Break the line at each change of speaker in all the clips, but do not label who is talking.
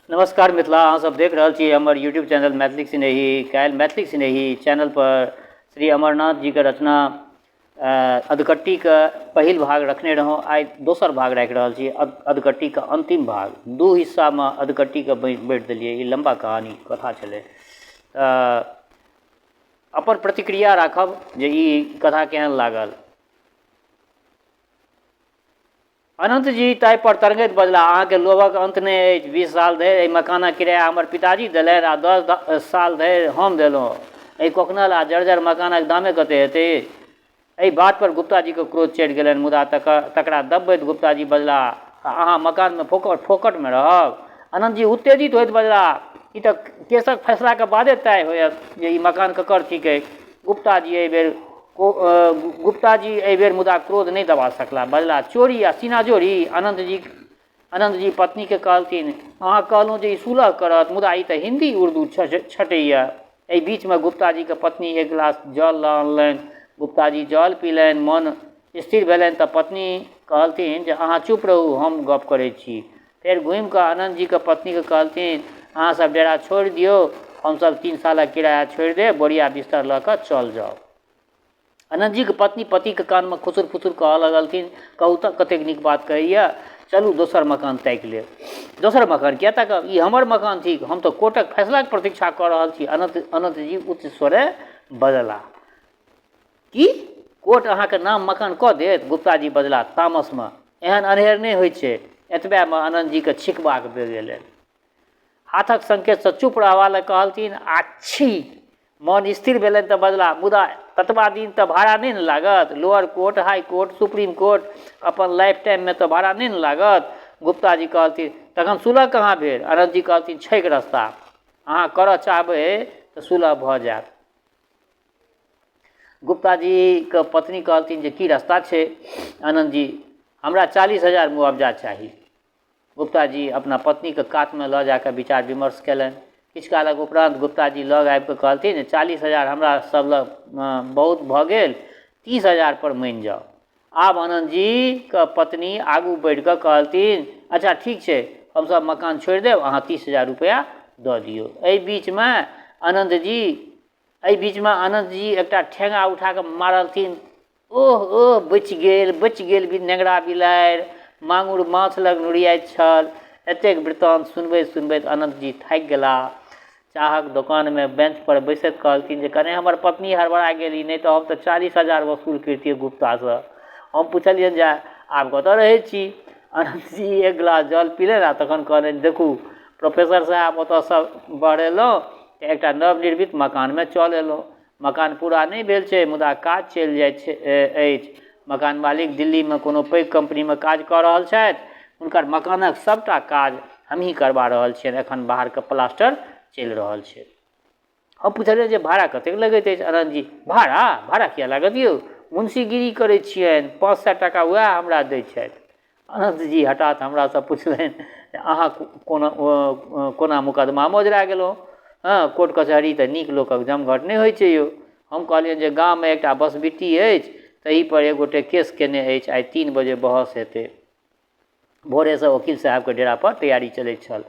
नमस्कार मिथिला, अहाँ सब देख रहल छी हमर यूट्यूब चैनल मैथिलीक सिनेही। काल्हि मैथिलीक सिनेही चैनल पर श्री अमरनाथ जीके रचना अधकट्टीके पहिल भाग रखने रहौँ, आइ दोसर भाग राखि रहल छी अधकट्टीके अन्तिम भाग। दू हिस्सामे अधकट्टीके बाँटि देलियै, ई लम्बा कहानी कथा छलै। तऽ अपन प्रतिक्रिया राखब जे ई कथा केहन लागल। अनन्तजी ताहिपर तरङैत बजलाह, अहाँके लोभक अन्त नहि अछि। 20 साल धरि एहि मकानक किराया हमर पिताजी देलनि आ 10 साल धरि हम देलहुँ। एहि कोकनल आ जर्जर मकानक दामे कतेक हेतै? एहि बातपर गुप्ताजीकेँ क्रोध चढ़ि गेलनि, मुदा तकरा दबबैत गुप्ताजी बजलाह, तऽ अहाँ मकानमे फोकटमे रहब? अनन्तजी उत्तेजित होइत बजलाह, ई तऽ केसक फैसलाक बादे तय होयत जे ई मकान ककर थिकैक। गुप्ताजी एहि बेर गुप्ताजी एहि बेर मुदा क्रोध नहि दबा सकलाह। बजलाह, चोरी आ सीनाजोरी? अनन्तजी पत्नीकेँ कहलथिन, अहाँ कहलहुँ जे ई सुलह करत, मुदा ई तऽ हिन्दी उर्दू छँटैए। एहि बीचमे गुप्ताजीक पत्नी एक गिलास जल लऽ अनलनि। गुप्ताजी जल पीलनि। मन स्थिर भेलनि तऽ पत्नी कहलथिन जे अहाँ चुप रहू, हम गप्प करैत छी। फेर घुमि कऽ अनन्तजीक पत्नीकेँ कहलथिन, अहाँ सभ डेरा छोड़ि दियौ, हम सभ 3 सालक किराया छोड़ि देब, बोरिया बिस्तर लऽ कऽ चल जाउ। अनन्तजीक पत्नी पतिक कानमे खुसुर-फुसुर कहऽ लगलथिन, कहू तऽ कतेक नीक बात कहैए, चलू दोसर मकान ताकि लेब। दोसर मकान किएक ताकब? ई हमर मकान थिक, हम तऽ कोर्टक फैसलाक प्रतीक्षा कऽ रहल छी, अनन्तजी उच्च स्वरे बजलाह। की? कोर्ट अहाँके नाम मकान कऽ देत? गुप्ताजी बजलाह तामसमे, एहन अन्हेर नहि होइत छै। एतबेमे अनन्तजीकेँ छिकबाक बेर गेलनि। हाथक संकेतसँ चुप रहबा लए कहलथिन आ छी। मन स्थिर भेलनि तऽ बजलाह, मुदा ततबा दिन तऽ भाड़ा नहि ने लागत? Lower court, high court, supreme court, अपन लाइफ टाइममे तऽ भाड़ा नहि ने लागत? गुप्ताजी कहलथिन, तखन सुलह कहाँ भेल? अनन्तजी कहलथिन, छैक रस्ता। अहाँ करऽ चाहबै तऽ सुलह भऽ जायत। गुप्ताजीके पत्नी कहलथिन जे की रस्ता छै? अनन्तजी, हमरा 40,000 मुआवजा चाही। गुप्ताजी अपना पत्नीके कातमे लऽ जाकऽ विचार विमर्श कयलनि। किछु कालक उपरान्त गुप्ताजी लग आबिकऽ कहलथिन जे 40,000 हमरा सब लग बहुत भऽ गेल, 30,000 पर मानि जाउ। आब आनन्दजीके पत्नी आगू बढ़िकऽ कहलथिन, अच्छा ठीक छै, हमसभ मकान छोड़ि देब, अहाँ 30,000 रुपैआ दऽ दियौ। एहि बीचमे आनन्दजी एकटा ठेंगा उठाकऽ मारलथिन, ओह ओह बचि गेल, बचि गेल नेङ्गरा बिलाड़ि, माङुर माछ लग नुरियाइत छल। एतेक वृत्तान्त सुनबैत सुनबैत अनन्तजी थाकि गेलाह। चाहक दोकानमे बेंचपर बैसैत कहलथिन जे कने हमर पत्नी हड़बड़ा गेली, नहि तऽ हम तऽ 40,000 वसूल करितियै गुप्तासँ। हम पुछलियनि जे आब कतऽ रहै छी? अनन्तजी एक गिलास जल पीलनि आ तखन कहलनि, देखू प्रोफेसर साहेब ओतऽसँ बहरेलहुँ तऽ एकटा नवनिर्मित मकानमे चल अयलहुँ। मकान पूरा नहि भेल छै मुदा काज चलि जाइत छै अछि। मकान मालिक दिल्लीमे कोनो पैघ कम्पनीमे काज कऽ रहल छथि। हुनकर मकानक सभटा काज हमही करबा रहल छियनि। एखन बाहरके प्लास्टर चलि रहल छै। हम पुछलियनि जे भाड़ा कतेक लगैत अछि? अनन्तजी, भाड़ा? भाड़ा किएक लागत यौ? मुंशीगिरी करै छियनि, 500 टाका वएह हमरा दै छथि। अनन्तजी हठात हमरासँ पुछलनि जे अहाँ कोना कोना मुकदमामे ओझरा गेलहुँ? हँ, कोर्ट कचहरी तऽ नीक लोकक जमघट नहि होइ छै यौ। हम कहलियनि जे गाममे एकटा बसबिट्टी अछि, ताहिपर एक गोटे केस केने अछि, आइ 3 बजे बहस हेतै। भोरेसँ वकील साहेबके डेरापर तैयारी चलैत छल।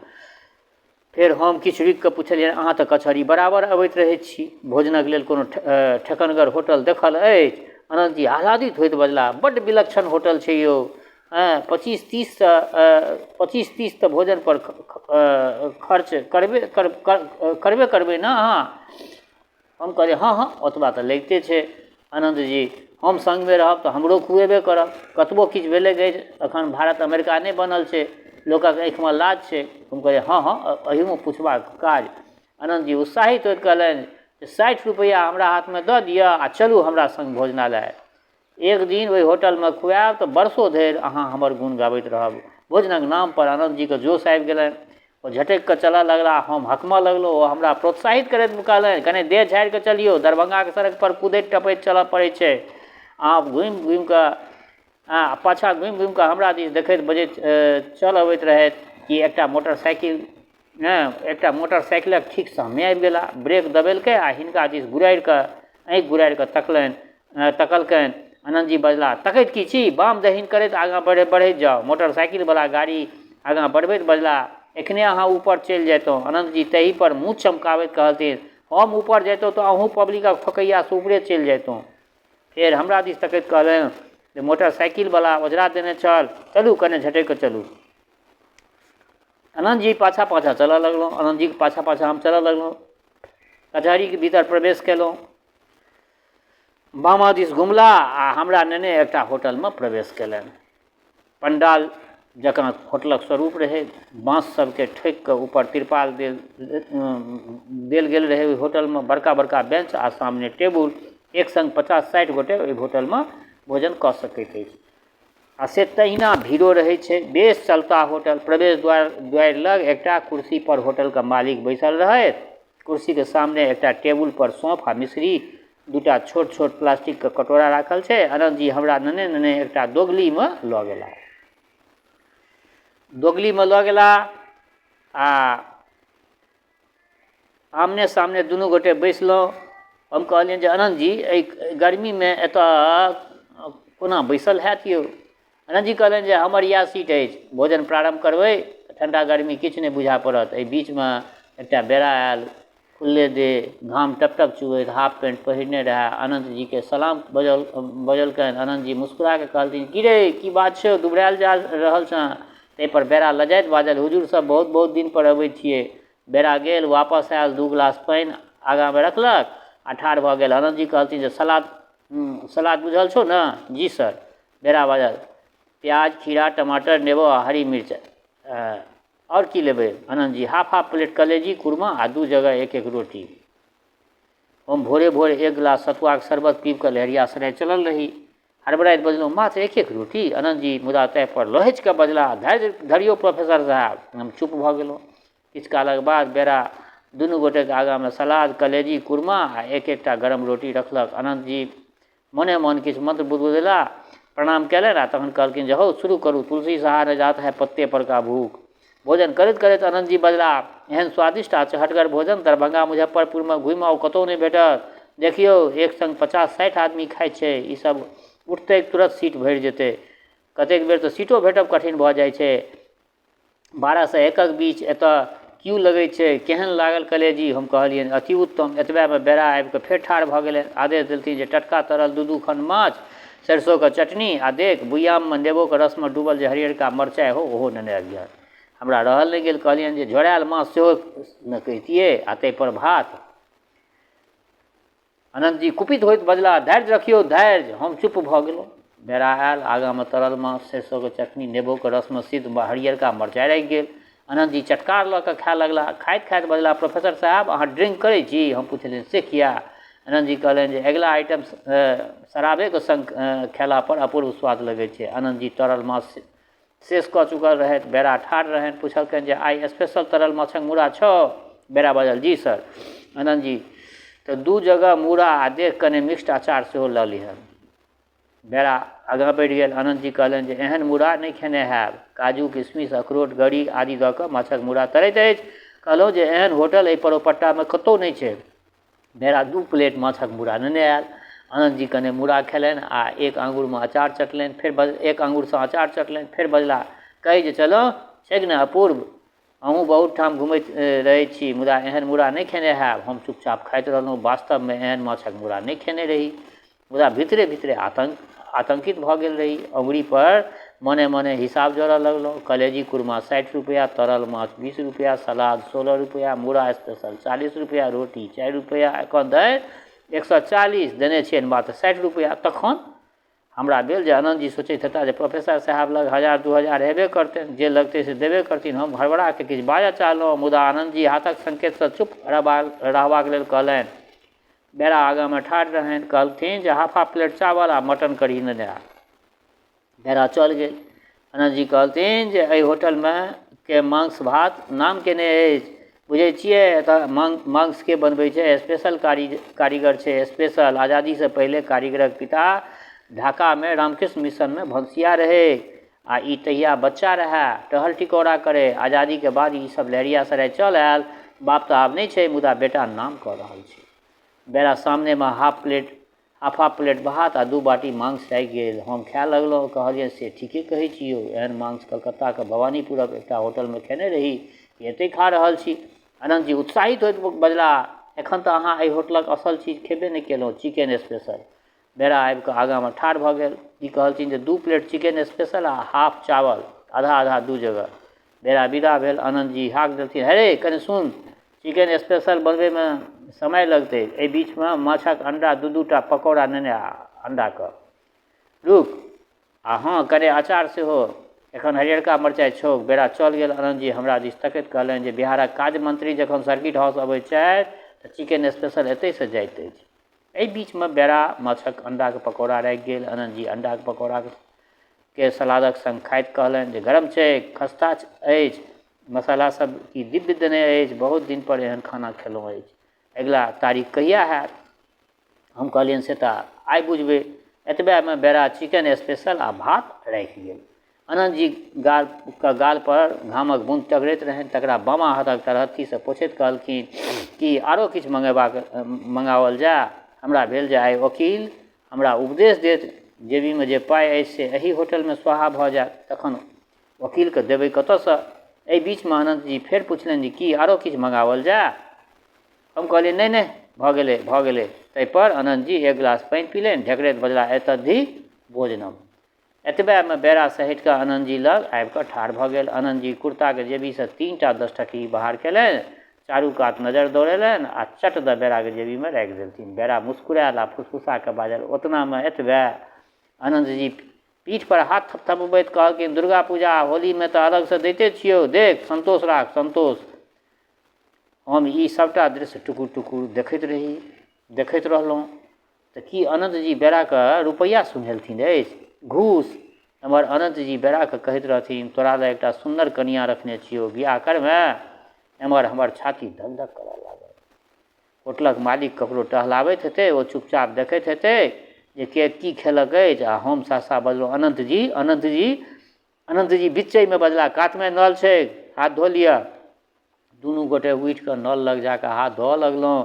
फेर हम किछु रुकिकऽ पुछलियनि, अहाँ तऽ कचहरी बराबर अबैत रहैत छी, भोजनक लेल कोनो ठेकनगर होटल देखल अछि? अनन्तजी आह्लादित होइत बजलाह, बड्ड विलक्षण होटल छै यौ। हँ, 25-30 तऽ भोजनपर खर्च करबे करबै ने अहाँ? हम कहलियै, हँ हँ ओतबा तऽ लगिते छै। आनन्दजी, हम सङ्गमे रहब तऽ हमरो खुएबे करब। कतबो किछु भेलै अछि, एखन भारत अमेरिका नहि बनल छै, लोकक आँखिमे लाज छै। हम कहलियै, हँ हँ एहिमे पुछबाक काज। आनन्दजी उत्साहित होइत कहलनि जे 60 रुपैआ हमरा हाथमे दऽ दिअ आ चलू हमरा सङ्ग भोजनालय। एक दिन ओहि होटलमे खुआएब तऽ बरसो धरि अहाँ हमर गुण गाबैत रहब। भोजनक नामपर आनन्दजीके जोश आबि गेलनि। ओ झटकि कऽ चलऽ लगलाह, हम हकमऽ लगलहुँ। ओ हमरा प्रोत्साहित करैत कहलनि, कने देह झाड़ि कऽ चलियौ, दरभंगाके सड़कपर कुदैत टपैत चलऽ पड़ै छै। अहाँ घुमि घुमि कऽ आ पाछाँ घुमि घुमि कऽ हमरा दिस देखैत बजैत चल अबैत रहथि कि एकटा मोटरसाइकिल, हँ, एकटा मोटरसाइकिलक ठीक सामने आबि गेला। ब्रेक दबेलकै आ हिनका दिस गुरारि कऽ आँखि गुरारि कऽ तकलकनि। आनन्दजी बजलाह, तकैत की छी, बाम दहिन करैत आगाँ बढ़ैत जाउ। मोटरसाइकिलवला गाड़ी आगाँ बढ़बैत बजलाह, एखने अहाँ ऊपर चलि जैतहुँ। अनन्तजी ताहि पर मुँह चमकाबैत कहलथिन, हम ऊपर जैतहुँ तऽ अहूँ पब्लिकक ठोकैयासँ ऊपरे चलि जैतहुँ। फेर हमरा दिस तकैत कहलनि जे मोटरसाइकिलवला ओझरा देने छल, चलू कने झटकि कऽ चलू। अनन्तजी पाछाँ पाछाँ चलऽ लगलहुँ। अनन्तजीके पाछाँ पाछाँ हम चलऽ लगलहुँ। कचहरीके भीतर प्रवेश केलहुँ। बामा दिस घुमला आ हमरा नेने एकटा होटलमे प्रवेश केलनि। पंडाल जकाँ होटलक स्वरूप रहै। बाँस सबके ठोकि कऽ ऊपर तिरपाल देल देल गेल रहै। ओहि होटलमे बड़का बड़का बेंच आ सामने टेबुल। एक सङ्ग 50-60 गोटे ओहि होटलमे भोजन कऽ सकैत अछि आ से तहिना भीड़ो रहै छै। बेस चलता होटल। प्रवेश द्वारि लग एकटा कुर्सीपर होटलके मालिक बैसल रहथि। कुर्सीके सामने एकटा टेबुल पर सौंफ आ मिश्री दूटा छोट छोट प्लास्टिकके कटोरा राखल छै। अनन्त जी हमरा नेने नेने एकटा दोगलीमे लऽ गेला। दोगलीमे लऽ गेला आ आमने सामने दुनू गोटे बैसलहुँ। हम कहलियनि जे अनन्त जी, एहि गर्मीमे एतऽ कोना बैसल हैत यौ? अनन्त जी कहलनि जे हमर इएह सीट अछि, भोजन प्रारम्भ करबै ठण्डा गर्मी किछु नहि बुझा पड़त। एहि बीचमे एकटा बेरा आयल, खुलले देह, घाम टप टप चुबैत, हाफ पैंट पहिरने रहए। अनन्त जीके सलाम बजौलकनि। अनन्त जी मुस्कुराके कहलथिन, की रे, की बात छौ, दुबरायल जा रहल छँ? ताहिपर बेरा लजाइत बाजल, हुजूर सब बहुत बहुत दिनपर अबै छियै। बेरा गेल, वापस आयल, 2 गिलास पानि आगाँमे रखलक आ ठाढ़ भऽ गेल। अनन्त जी कहलथिन जे सलाद बुझल छौ ने? जी सर। बेरा बाजल, प्याज, खीरा, टमाटर, नेबो आ हरी मिर्च। आओर की लेबै? अनन्त जी, हाफ हाफ प्लेट कलेजी कुरमा आ 2 जगह 1-1 रोटी। हम भोरे भोरे 1 गिलास सतुआके शरबत पीबि कऽ लहेरियासराय चलल रही। हड़बड़ाइत बजलहुँ, मात्र 1-1 रोटी? अनन्त जी मुदा ताहि पर लहचि कऽ बजलाह, धैर्य धरियौ प्रोफेसर साहब। हम चुप भऽ गेलहुँ। किछु कालक बाद बेरा दुनू गोटेके आगाँमे सलाद, कलेजी कुरमा आ 1-1टा गरम रोटी रखलक। अनन्त जी मने मन किछु मंत्र बुदबुदेला, प्रणाम कयलनि आ तखन कहलखिन जे हौ शुरू करू, तुलसी सहारे जात है पत्ते पर का भूख। भोजन करैत करैत अनन्त जी बजला, एहन स्वादिष्ट आ चहटगर भोजन दरभंगा मुजफ्फरपुरमे घुमि आउ कतहु नहि भेटत। देखियौ, एक सङ्ग 50-60 आदमी खाइ छै। ई सब उठतै तुरत सीट भरि जेतै। कतेक बेर तऽ सीटो भेटब कठिन भऽ जाइ छै। 12 से 1 बीच एतऽ क्यू लगै छै। केहन लागल कलेजी? हम कहलियनि, अति उत्तम। एतबेमे बेरा आबिकऽ फेर ठाढ़ भऽ गेलनि। आदेश देलथिन जे टटका तरल 2-2 खण्ड माछ, सरिसोके चटनी आ देख बुआममे नेबोके रसमे डूबल जे हरियरका मरचाइ हो ओहो नेने अबिहऽ। हमरा रहल नहि गेल, कहलियनि जे झोरायल माछ सेहो ने कहितियै आ ताहिपर भात। अनन्त जी कुपित होइत बजलाह, धैर्य रखियौ, धैर्य। हम चुप भऽ गेलहुँ। बेरा आयल, आगाँमे तरल माछ, सरिसोके चटनी, नेबोके रसमे सिद्ध हरियरका मरचाइ राखि गेल। अनन्त जी चटकार लऽ कऽ खाय लगलाह। खाइत खाइत बजलाह, प्रोफेसर साहब, अहाँ ड्रिंक करै छी? हम पुछलियनि, से किया? अनन्त जी कहलनि जे अगिला आइटम शराबेके सङ्ग खेला पर अपूर्व स्वाद लगै छै। अनन्त जी तरल माछ शेष कऽ चुकल रहथि। बेरा ठाढ़ रहनि। पुछलकनि जे आइ स्पेशल तरल माछक मूड़ा छौ? बेरा बाजल, जी सर। अनन्त जी, तऽ 2 जगह मूड़ा आ देख कने मिक्स्ड अचार सेहो लऽ लिहन। बेरा आगाँ बढ़ि गेल। अनन्त जी कहलनि जे एहन मूड़ा नहि खेने हैब। काजू, किशमिश, अखरोट, गरी आदि दऽ कऽ माछक मूड़ा तरैत अछि। कहलहुँ जे एहन होटल एहि परोपट्टामे कतहु नहि छै। बेरा 2 प्लेट माछक मूड़ा नेने आयल। अनन्त जी कने मूड़ा खेलनि आ 1 आङ्गुरमे अचार चटलनि, फेर 1 आङ्गुरसँ अचार चटलनि, फेर बजलाह, कहै जे चलऽ छैक ने अपूर्व, अहूँ बहुत ठाम घुमैत रहै छी मुदा एहन मूड़ा नहि खेने हैब। हम चुपचाप खाइत रहलहुँ। वास्तवमे एहन माछक मूड़ा नहि खेने रही, मुदा भीतरे भीतरे आतंकित भऽ गेल रही। अङ्गुरी पर मने मने हिसाब जोड़ऽ लगलहुँ। कलेजी कुरमा 60 रुपैआ, तरल माछ 20 रुपैआ, सलाद 16 रुपैआ, मूड़ा स्पेशल 40 रुपैआ, रोटी 4 रुपैआ, एखन धरि 140 देने छियनि मात्र 60 रुपैआ। तखन हमरा भेल जे अनन्त जी सोचैत हेताह जे प्रोफेसर साहब लग 1000-2000 हेबे करतनि, जे लगतै से देबे करथिन। हम हड़बड़ाके किछु बाजऽ चाहलहुँ, मुदा आनन्द जी हाथक संकेतसँ चुप रहबाक लेल कहलनि। बेरा आगाँमे ठाढ़ रहनि। कहलथिन जे हाफ हाफ प्लेट चावल आ मटन कढ़ी नेने आ। बेरा चल गेल। आनन्द जी कहलथिन जे एहि होटलमे के मांस भात नाम केने अछि, बुझै छियै एतऽ मांसके बनबै छै, स्पेशल कारीगर छै, स्पेशल। आजादीसँ पहिले कारीगरक पिता ढाकामे रामकृष्ण मिशनमे भनसिया रहै आ ई तहिया बच्चा रहए, टहल टिकोरा करे। आजादीके बाद ई सब लहेरियासराय चल आयल। बाप तऽ आब नहि छै, मुदा बेटा नाम कऽ रहल छै। बेरा सामनेमे हाफ हाफ प्लेट भात आ 2 बाटी मांस राखि गेल। हम खाय लगलहुँ। कहलियनि, से ठीके कहै छी यौ, एहन मांस कलकत्ताके भवानीपुरक एकटा होटलमे खेने रही। कि एतहि खा रहल छी? अनन्तजी उत्साहित होइत बजलाह, एखन तऽ अहाँ एहि होटलक असल चीज खेबे नहि केलहुँ, चिकेन स्पेशल। बेरा आबिकऽ आगाँमे ठाढ़ भऽ गेल। ई कहलथिन जे 2 प्लेट चिकेन स्पेशल आ हाफ चावल, आधा आधा 2 जगह। बेरा विदा भेल। अनन्तजी हाक देलथिन, हे कने सुन, चिकेन स्पेशल बनबैमे समय लगतै, एहि बीचमे माछक अंडा 2-2 टा पकौड़ा नेने आ अंडाके। रुक, आ हँ, कने अचार सेहो, एखन हरियरका मरचाइ छौक। बेरा चल गेल। अनन्तजी हमरा दिस तकैत कहलनि जे बिहारक काज मंत्री जखन सर्किट हाउस अबैत छथि तऽ चिकेन स्पेशल एतहिसँ जाइत अछि। एहि बीचमे बेरा माछक अंडाके पकौड़ा राखि गेल। अनन्तजी अंडाके पकौड़ाके सलादक संग खाइत कहलनि जे गरम छै, खस्ता अछि, मसाला सब की दिव्य देने अछि, बहुत दिन पर एहन खाना खेलहुँ अछि। अगिला तारीख कहिया हैत? हम कहलियनि से तऽ आइ बुझबै। एतबेमे बेरा चिकेन स्पेशल आ भात राखि गेल। अनन्तजी गालके गालपर घामक बूँद टघरैत रहनि, तकरा बामा हाथक तरहत्थीसँ पोछैत कहलखिन कि आरो किछु मङ्गाओल जाय? हमरा भेल जे आइ वकील हमरा उपदेश देत, जेबीमे जे पाइ अछि से एही होटलमे स्वाहा भऽ जायत, तखन वकीलके देबै कतऽसँ? एहि बीचमे अनन्तजी फेर पुछलनि जे की आरो किछु मङ्गाओल जाय? हम कहलियै नहि नहि, भऽ गेलै भऽ गेलै। ताहिपर अनन्तजी एक गिलास पानि पीलनि, ढेकरैत बजलाह, एतद्धि भोजनम। एतबेमे बेरा सहटि कऽ अनन्तजी लग आबि कऽ ठाढ़ भऽ गेल। अनन्तजी कुर्ताके जेबीसँ 3 टा 10 टकही बाहर केलनि, चारू कात नजर दौड़ेलनि आ चट दऽ बेराके जेबीमे राखि देलथिन। बेरा मुस्कुरायल आ फुसफुसा कऽ बाजल, ओतनामे एतबे? अनन्तजी पीठ पर हाथ थपथपबैत कहलखिन, दुर्गा पूजा आ होलीमे तऽ अलगसँ दैते छियौ, देख संतोष राख संतोष। हम ई सबटा दृश्य टुकुर टुकुर देखैत रहलहुँ। तऽ की अनन्तजी बेराके रुपैआ सुनेलथिन अछि? घूस। एम्हर अनन्तजी बेराके कहैत रहथिन, तोरा लए एकटा सुन्दर कनिया रखने छियौ, बियाह करमे? एम्हर हमर छाती धक धक करऽ लागल। होटलक मालिक ककरो टहलाबैत हेतै, ओ चुपचाप देखैत हेतै जे के की खेलक अछि। आ हम सहसा बजलहुँ, अनन्तजी अनन्तजी। अनन्तजी बिच्चैमे बजला, कातमे नल छै, हाथ धो लिअ। दुनू गोटे उठिकऽ नल लग जाकऽ हाथ धोअऽ लगलहुँ।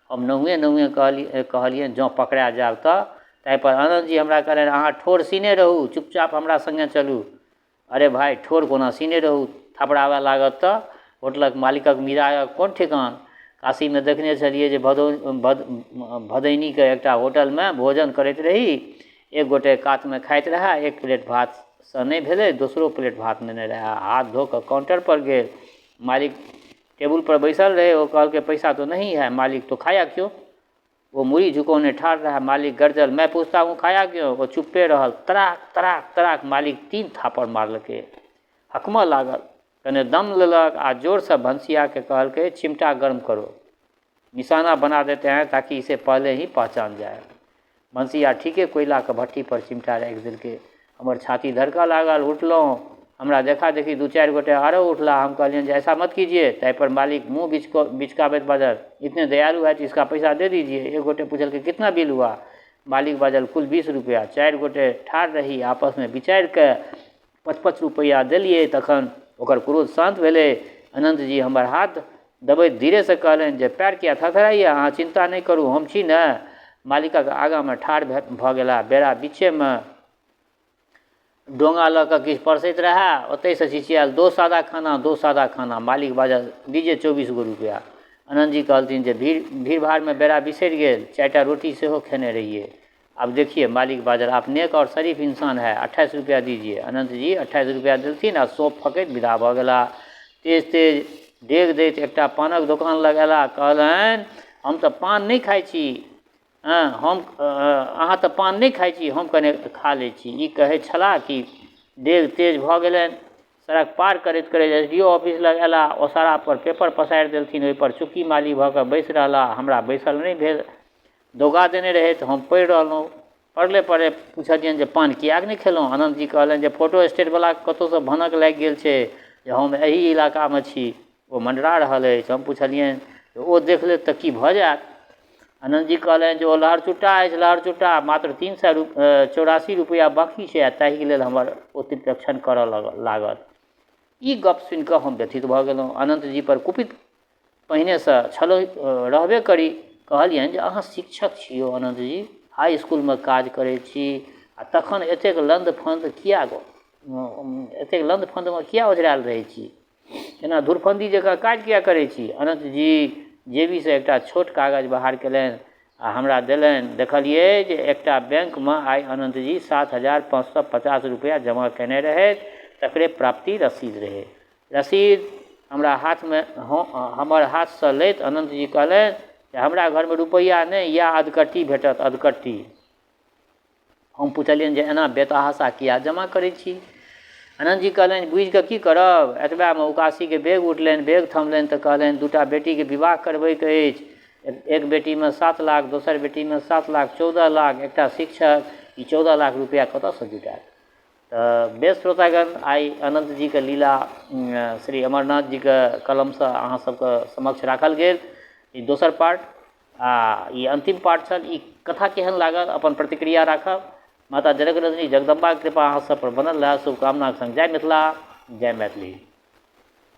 हम नहुए नहुए कहलियनि, जँ पकड़ा जायब तऽ। ताहिपर अनन्तजी हमरा कहलनि, अहाँ ठोर सीने रहू, चुपचाप हमरा सङ्गे चलू। अरे भाइ, ठोर कोना सीने रहू, थपड़ाबऽ लागत तऽ? होटलक मालिकक मिजाजक कोन ठेकान? काशीमे देखने छलियै जे भदैनीके एकटा होटलमे भोजन करैत रही। एक गोटे कातमे खाइत रहए, एक प्लेट भातसँ नहि भेलै, दोसरो प्लेट भात नेने रहए। हाथ धो कऽ काउण्टर पर गेल। मालिक टेबुल पर बैसल रहै। ओ कहलकै, पैसा तो नहीं है। मालिक, तो खाया क्यों? ओ मुड़ी झुकौने ठाढ़ रहए। मालिक गरजल, मैं पूछता हूँ खाया क्यों? ओ चुप्पे रहल। तराक तराक तराक मालिक 3 थापड़ मारलकै। हकमऽ लागल, कने दम लेलक आ जोरसँ भनसियाके कहलकै, चिमटा गर्म करो, निशाना बना देते हैं ताकि इसे पहले ही पहचान जाए। भनसिया ठीके कोयलाके भट्ठी पर चिमटा राखि देलकै। हमर छाती धड़कऽ लागल। उठलहुँ। हमरा देखा देखी 2-4 गोटे आरो उठला। हम कहलियनि जे ऐसा मत कीजिए। ताहिपर मालिक मुँह बिचकाबैत बाजल, इतने दयालु है तो इसका पैसा दे दीजिए। एक गोटे पुछलकै, कितना बिल हुआ? मालिक बाजल, कुल 20 रुपैआ। 4 गोटे ठाढ़ रही, आपसमे विचारिके 5-5 रुपैआ देलियै। तखन ओकर क्रोध शान्त भेलै। अनन्तजी हमर हाथ दबैत धीरेसँ कहलनि जे पैर किया थरथराइए, अहाँ चिन्ता नहि करू, हम छी ने। मालिकक आगाँमे ठाढ़ भऽ गेला। बेरा बीचेमे डोंगा लऽ कऽ किछु परसैत रहए, ओतहिसँ चिचियायल, दो सादा खाना, दो सादा खाना। मालिक बाजल, दीजिए 24 गो रुपैआ। अनन्तजी कहलथिन जे भीड़ भाड़मे बेरा बिसरि गेल, 4टा रोटी सेहो खेने रहियै। अब देखिए। मालिक बाजल, आप नेक और शरीफ इंसान है, 28 रुपया दीजिए। अनन्तजी 28 रुपया देलथिन आ सौंप फकैत विदा भऽ गेला। तेज तेज डेग दैत एकटा पानक दोकान लग अयला। कहलनि, हम तऽ पान नहि खाइ छी, हँ, हम अहाँ तऽ पान नहि खाइ छी, हम कने खा लै छी। ई कहै छलाह कि डेग तेज भऽ गेलनि। सड़क पार करैत करैत SDO office लग अयला। ओसारा पर पेपर पसारि देलथिन, ओहिपर चुक्की माली भऽ कऽ बैसि रहला। हमरा बैसल नहि भेल, दौगा देने रहै तऽ हम पड़ि रहलहुँ। पड़ले पड़ले पुछलियनि जे पान किएक नहि खेलहुँ? अनन्तजी कहलनि जे फोटो स्टेटवला कतहुसँ भनक लागि गेल छै जे हम एहि इलाकामे छी, ओ मंडरा रहल अछि। हम पुछलियनि ओ देख लेत तऽ की भऽ जायत? अनन्तजी कहलनि जे ओ लहरचुट्टा अछि, लहरचुट्टा, मात्र 384 रुपैआ बाकी छै आ ताहिके लेल हमर ओ त्रिपक्षण करऽ लागत। ई गप सुनिकऽ हम व्यथित भऽ गेलहुँ। अनन्तजी पर कुपित पहिनेसँ छलहुँ रहबे करी। कहलियनि जे अहाँ शिक्षक छी यौ अनन्तजी, हाई इसकुलमे काज करै छी आ तखन एतेक लन्द फन्द किया, एतेक लन्द फन्दमे किया ओझरायल रहै छी? एना धुरफन्दी जकाँ काज किएक करै छी? अनन्तजी जेबीसँ एकटा छोट कागज बाहर केलनि आ हमरा देलनि। देखलियै जे एकटा बैंकमे आइ अनन्तजी 7550 रुपैआ जमा केने रहथि, तकरे प्राप्ति रसीद रहै। रसीद हमरा हाथमे हमर हाथसँ लैत अनन्तजी कहलनि जे हमरा घरमे रुपैआ नहि, इएह अधकट्टी भेटत, अधकट्टी। हम पुछलियनि जे एना बेतहाशा किएक जमा करै छी? अनन्तजी कहलनि बुझिकऽ की करब? एतबामे उकासीके बेग उठलनि, बेग थमलनि तऽ कहलनि दूटा बेटीके विवाह करबैके अछि। एक बेटीमे 7 लाख, दोसर बेटीमे 7 लाख, 14 लाख, एकटा शिक्षक ई 14 लाख रुपैआ कतऽसँ जुटाएत? तऽ बेस श्रोतागण, आइ अनन्तजीके लीला श्री अमरनाथ जीके कलमसँ अहाँ सबके समक्ष राखल गेल। ई दोसर पार्ट आ ई अन्तिम पार्ट छल। ई कथा केहन लागल अपन प्रतिक्रिया राखब। माता जनक रजनी जगदम्बाके कृपा अहाँ सब पर बनल रहए, शुभकामनाके संग जय मिथिला, जय मैथिली।